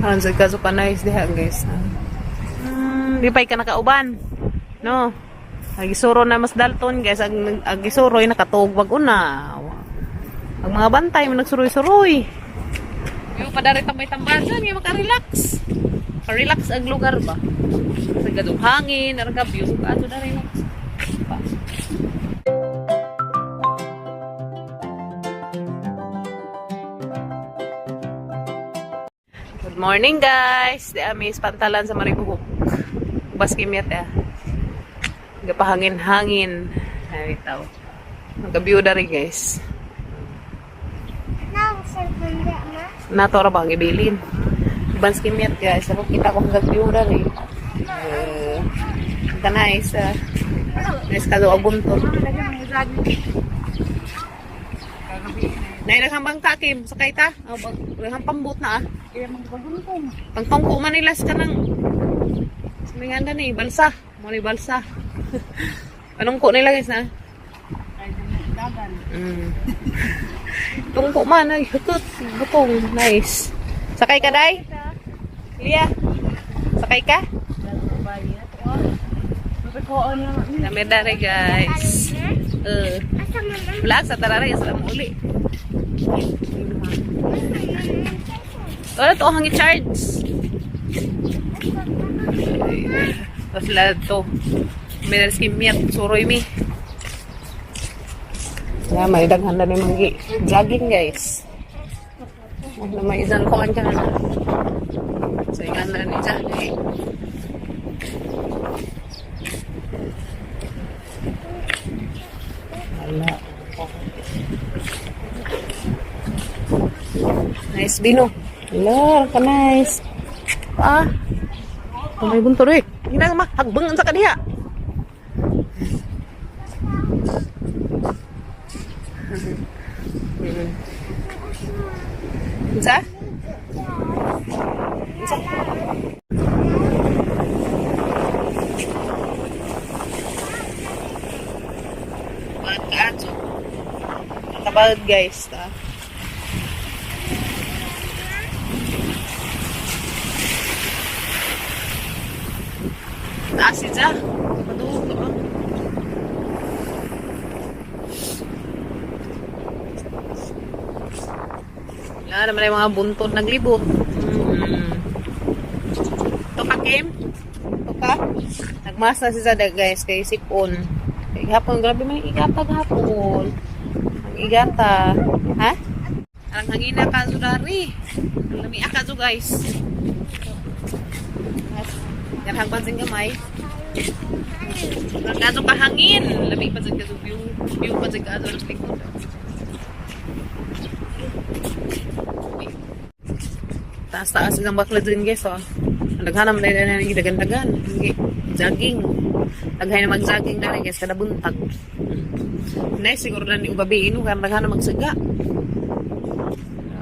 Aron sa kaso pa nice diha, guys. Di pa ka nakauban. No. Agisuro na mas Dalton, guys. Ang agisuroy nakatuog wag una. Ang mga bantay mo nagsuroy-suroy. Yung padari tambay tambasan, yung maka-relax. Ka-relax ang lugar ba? Sa gadong hangin, arang ka view, ato na rin. Pa. Good morning, guys. Di ami pantalan sa Maribuhok. Baskimyat eh. Gapahangin-hangin. Ay, tao. Nagka-view na rin, guys. Nato ra ba ang ibilin? Banskimyat, guys. Ako kita ko hanggang view na rin. Ka nice. Nice ka daw buntot. Nay, daghang bangka, Kim. Sakay ta. Oh, daghang pambot na ah. Pangtungko man nila sa kanang Suminganda ni balsa. Mo ni balsa. Anong ko nila, guys, na? Tungko man ay hukot butong nice. Sakay ka, day? Lia. Sakay ka? Kami dare, guys. Wala sa tarare sa uli. Wala to ang i-charge. Tapos sila to. May kimyat, suroy mi. Wala, may daghan na ni manggi. Jogging, guys. Wala, may isang kuan ka na. So, ingan na ni jogging. Wala. Nice, Bino. Wala, ka nice. Ah. Oh, may buntor eh. Hina ma, hagbangan sa kaniya. Unsa? Unsa? Pagkaato. Kabagod, guys. Ta. Taas siya. Padugo ka. Wala naman yung mga buntot naglibot. Ito ka, Kim? Ito ka? Nagmasa si Zada, guys, kay Sikon. Kay hapon, grabe may igata gahapon. Ang igata. Ha? Ang hangina ka, Zudari. Ang lami ka, Zu, guys. Ganhang pansin gamay. Ang kaso kahangin. Lami pa sa kaso view. View pa sa kaso ng likod. Taas-taas isang bakla din, guys, oh. Ang daghan naman na na dagan-dagan. Jogging. Daghay na mag-jogging na rin, guys, kada buntag. Nice siguro na ni ugabi ino kaya daghan na magsaga.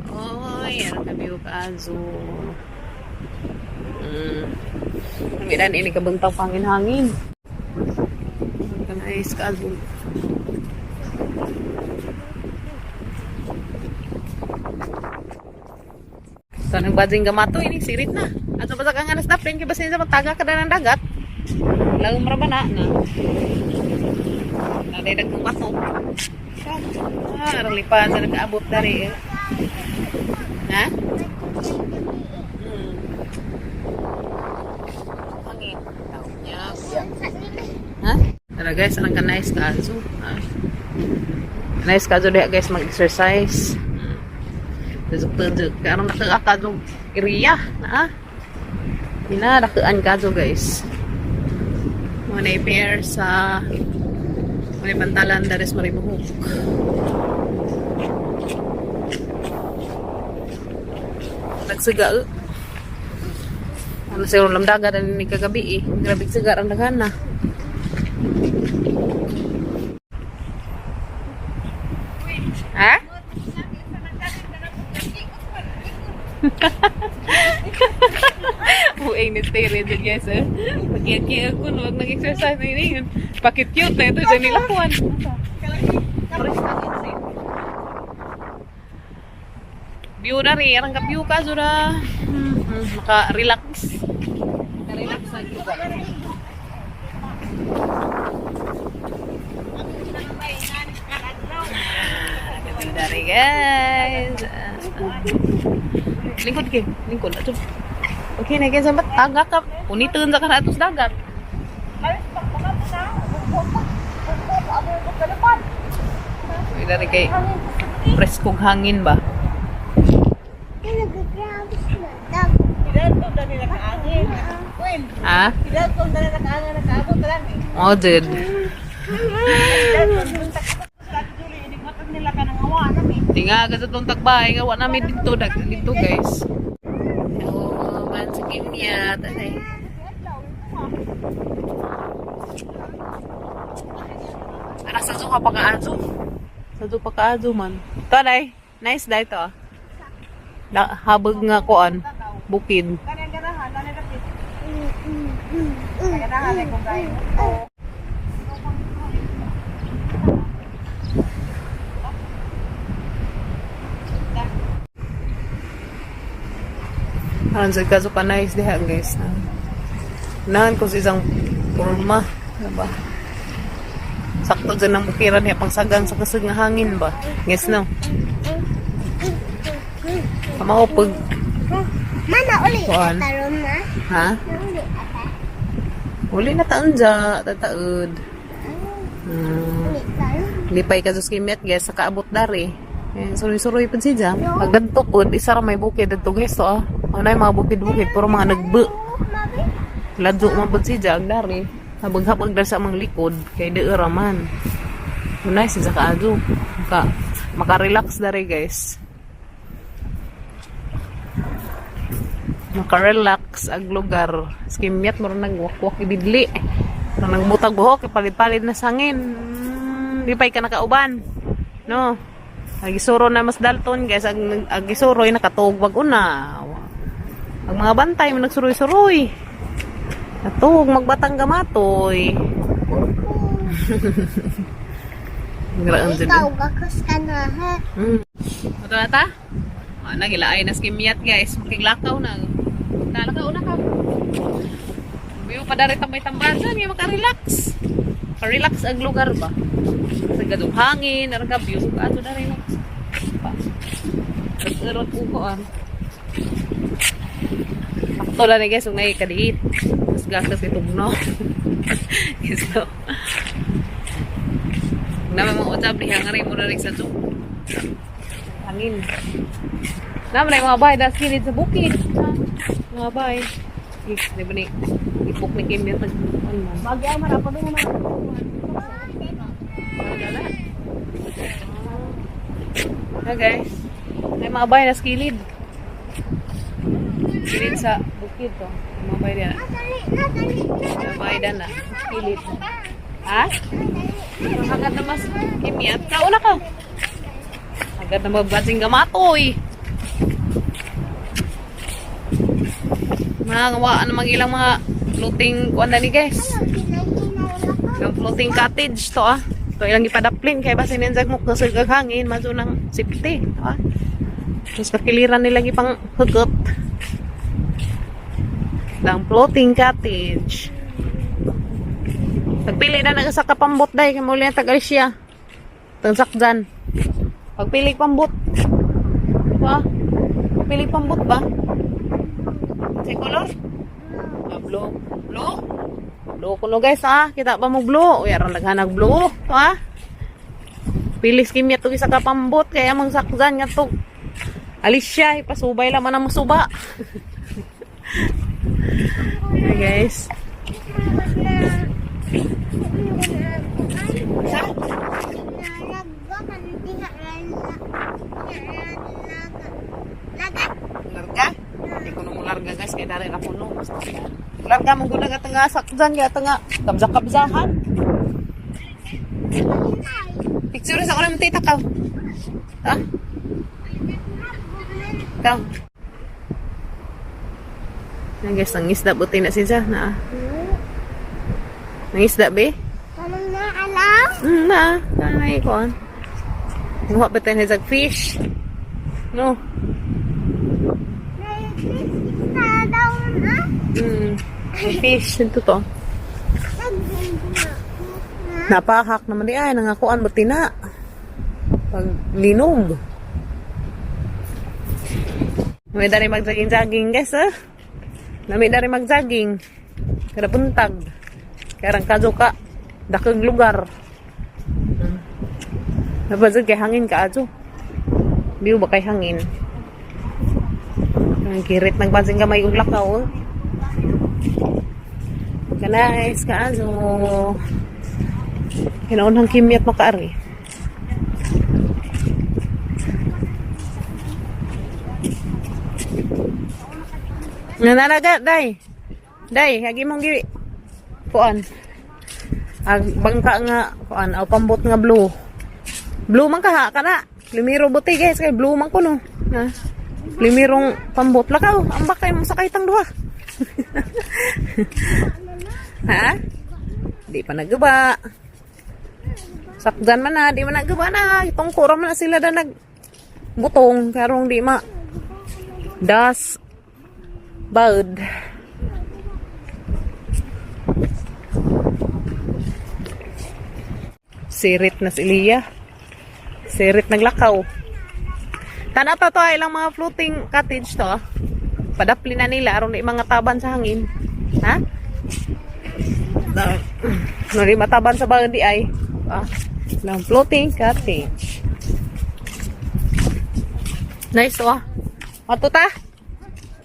Oy, ano ka view kazo. Ang ilan ini kabuntang pangin-hangin. Nice kazo. So, nagbading gamato, ini sirit na. At sa ka nga nas dapin, kaya basin sa magtaga ka na ng dagat. Lagong maraba na. Na. Nadaydag ng bato. Ah, aralipan sa nag-aabot na rin. Ha? Hangin. Niya. Ha? Tara, guys, anong ka nice kaso? Ha? Nice kaso diha, guys, mag-exercise. Tuzuk-tuzuk. Karon naka kaso area na. Ina dakuan kaso, guys. Mo na pair sa mo na pantalan dares Maribuhok. Nagsiga. Eh. Ano siguro lamdaga na ni kagabi eh. Grabe siga ang daghan na. Ha? Buing ni stay ready, guys, eh. Pagkiyag ko, wag nag-exercise na yun. Pakit-cute na ito, dyan nilakuan. View na rin, arang ka view ka, Zura. Maka-relax. Maka-relax sa lugar. Ganda rin, guys. Ah. Lingkod kay, lingkod ato. Okay na guys, sambat tagak ka. Uniton sa kana atos dagat. Uy, dari kay preskong hangin ba? Ha? Oh, dude. Tinga ka sa tong tagbay nga wa namin dito dag dito, guys. Oh, man sa kimya tanay. Ara sa zuha pa ka azo. Sa zuha pa ka azo man. Tanay, nice dai to. Ah. Da, habag nga kuan bukid. Aron sa kaso pa nice diha, guys. Nahan ko sa isang kurma. Ano ba? Sakto dyan ang bukiran niya, pangsagan sa kasag nga hangin ba? Guys, no? Kamao pag Mana uli Kuan. taron na. Ha? Uli ata. Uli na taon dya, tataod. Uli taron. Lipay ka sa skimyat, guys, sa kaabot dari. Eh, suroy-suroy pa siya. Pag dadto po, isa ra may bukid dadto, guys, to ah. Ano yung mga bukid-bukid, puro mga nagbu. Mabi. Ladyo mabot siya, ang dari. Habag-habag dar sa amang likod, kay di man. Unay siya sa kaadyo. Maka-relax dari, guys. Maka-relax ag lugar. Skimyat mo rin nagwakwak ibidli. Mura nagbutag buhok, ipalit-palit na sangin. Di pa ka nakauban. No. Ang gisuro na mas dalton, guys. Ang gisuro ay nakatuog wag una. Ang mga bantay mo nagsuroy-suroy. Natuog magbatang gamatoy. Graan dyan. Ikaw gakus ka na ha. Ito na ta? Ah, nagilaay na skimyat, guys. Makiglakaw na. Talakaw na ka. Biyo pa dari tambay tambasan nga maka-relax. Maka-relax ang lugar ba? Sa gadong hangin, arang ka view ka ato dari no. Pa. Erot ko ah. Sakto lang ni guys, ug nay kadiit. Mas gasgas itugno. Yes, no. Naman mga utab diha nga rin mo na rin sa Zoom. Hangin. Naman ay mga bahay, das kilid sa bukid. Ha? Mga bahay. Eh, di ba ni, ipok ni Kim yung tag... Ano man? Bagay ang marapa doon naman. Okay. May mga bahay nas kilid. Kilid sa bukid to. May mga bahay diyan. Dali na, dali na. Mga bahay dyan na. Kilid. Ha? Agad na mas kimiyat. Kauna ka. Agad na magbasing gamatoy. Mga ngawaan namang ilang mga floating kuan na ni, guys. Yung floating cottage to ah. To ilang ipadaplin kay basin ninjag mo kusog ang hangin maso ng safety ah. Tapos kakiliran nilang ipang hugot. Ang floating cottage. Pagpili na ng isa ka pambot day kay muli ang tagal siya. Tansakdan. Pagpili pambot. Ba? Pagpili pambot ba? Sa color? Ah, blue. Blue? Blue kuno, guys, ah. Kita pa mo blue. Uy, aron naghanag blue. To ah. Pili kimya to isa ka pambot kaya mang sakzan nga to. Alis siya, ipasubay laman ang suba. Hi, guys. Larga? Hindi ko na mo larga, guys, kaya dari na puno. Larga mo guna nga tanga sakzan nga tanga kabza-kabzahan. Picture sa ko lang tita ka. Ha? Ikaw. Na guys, ang isda buti na siya na. Nang isda be? Kanang na alam? Na. Nanay ko. Nguha ba tayo na fish? No. Na Ah, May fish dito to. Napahak naman di ay nangakuan buti na. Pag linog. May dari mag-jogging-jogging, guys, ah. Nami dari mag-jogging. Kada buntag. Karang kadyo ka. Dakag lugar. Napazod kay hangin ka adyo. Biyo ba kay hangin? Ang kirit nagpansin ka may uglak ka, oh. Kanais ka adyo. Kinaunang kimyat makaari. Nananaga, day. Day, hagi mong gi kuan. Ang bangka nga kuan, aw pambot nga blue. Blue man kaha kana. Limiro buti, guys, kay blue man kuno. Na. Limirong pambot lakaw. Ang bakay mo sakay tang duha. Ha? Di pa naguba. Sakdan man na, di man naguba na. Itong kura man na sila da nag butong karong di ma das bird. Sirit na si Liya. Sirit naglakaw. Tanaw ta to ay ilang mga floating cottage to. Ah. Padapli na nila aron di mga taban sa hangin. Ha? Na, no, di mataban sa bagay di ay. Ah, ilang floating cottage. Nice to ah. Ato ta?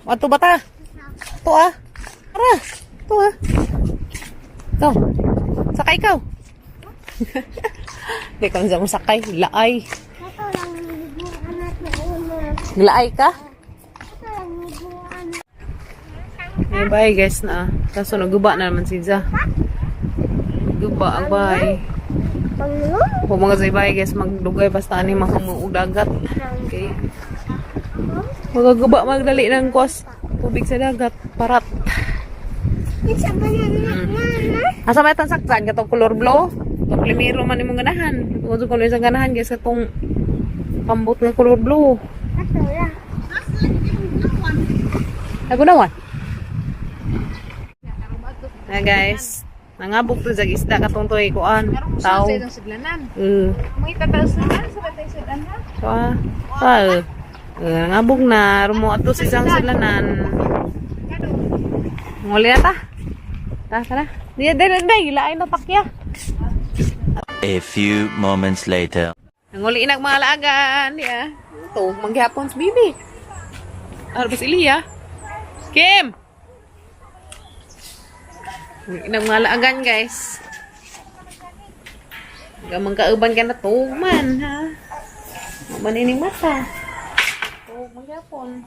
Ato ba ta? To ah. Tara. To ah. To. Sakay ikaw. Di ka mo sakay. Laay. Ito lang libuan na una. Laay ka? Ito lang libuan. Ay, bye guys na. Kaso naguba na naman si Za. Guba ang bye. Pangulo? Kung mga sa bye guys, magdugay basta ani mahumuog dagat. Okay. Magaguba magdali ng kwas tubig sa dagat parat. Isa ba na na na? Asa may tan saktan katong color blue? Itong primero man imong ganahan. Kung kuno isang ganahan guys katong pambot nga color blue. Ito lang. Nagunawan. Na guys, nangabok to jag isda katong toy kuan. Tao. Siglanan. Eh. May tataas naman sa batay sa ha? So, ah, ah, eh, nangabog na rumo ato sa isang sulanan. Nguli na ta. Ta, tara. Di, di, di, di, lain na takya. A few moments later. Nanguli inag mga laagan. Ya. Ito, manghapon sa bibi. Ano ba si Liya? Kim! Nguli inag mga laagan, guys. Gamang kauban ka na tuog man, ha? Manining mata. Tuog manghapon.